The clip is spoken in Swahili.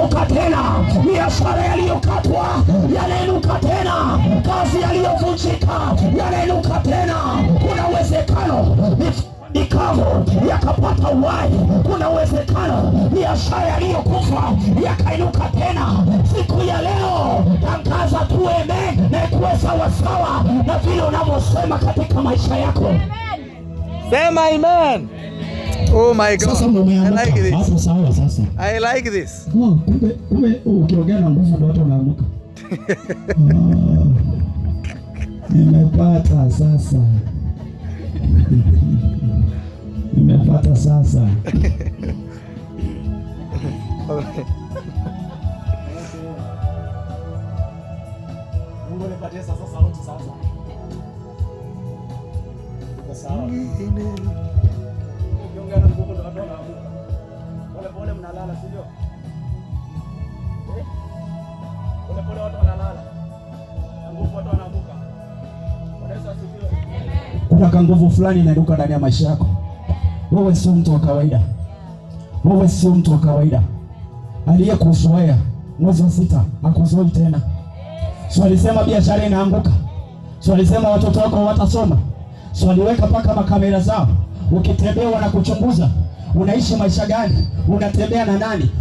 Yanainuka tena, biashara yaliyokatwa yanainuka tena, kazi yaliyovunjika yanainuka tena. Kuna uwezekano mikavu yakapata uhai. Kuna uwezekano biashara yaliyokufa yakainuka tena. Siku ya leo tangaza tu amen na ikuwe sawasawa na vile unavyosema katika maisha yako. Sema amen. Oh my God. Sasa I mumeamka. like this. Hapo sawa sasa. I like this. Oh, kumbe kumbe ukiongea na nguvu ndio watu wanaamka. Ah, nimepata sasa. Nimepata sasa. Mungu nipatie sasa sauti sasa. Iko sawa. Ukiongea na nguvu ndo watu wanaamuka. Pole pole mnalala, si ndio? Eh? Pole pole watu wanalala. Na nguvu watu wanaamuka. Bwana Yesu asifiwe. Kuna kanguvu fulani inainuka ndani ya maisha yako. Wewe sio mtu wa kawaida. Wewe sio mtu wa kawaida. Aliyekuzoea mwezi wa sita hakuzoei tena. So alisema biashara inaanguka. So alisema watoto wako hawatasoma. So aliweka paka makamera zao. Ukitembea wanakuchunguza. Unaishi maisha gani? Unatembea na nani?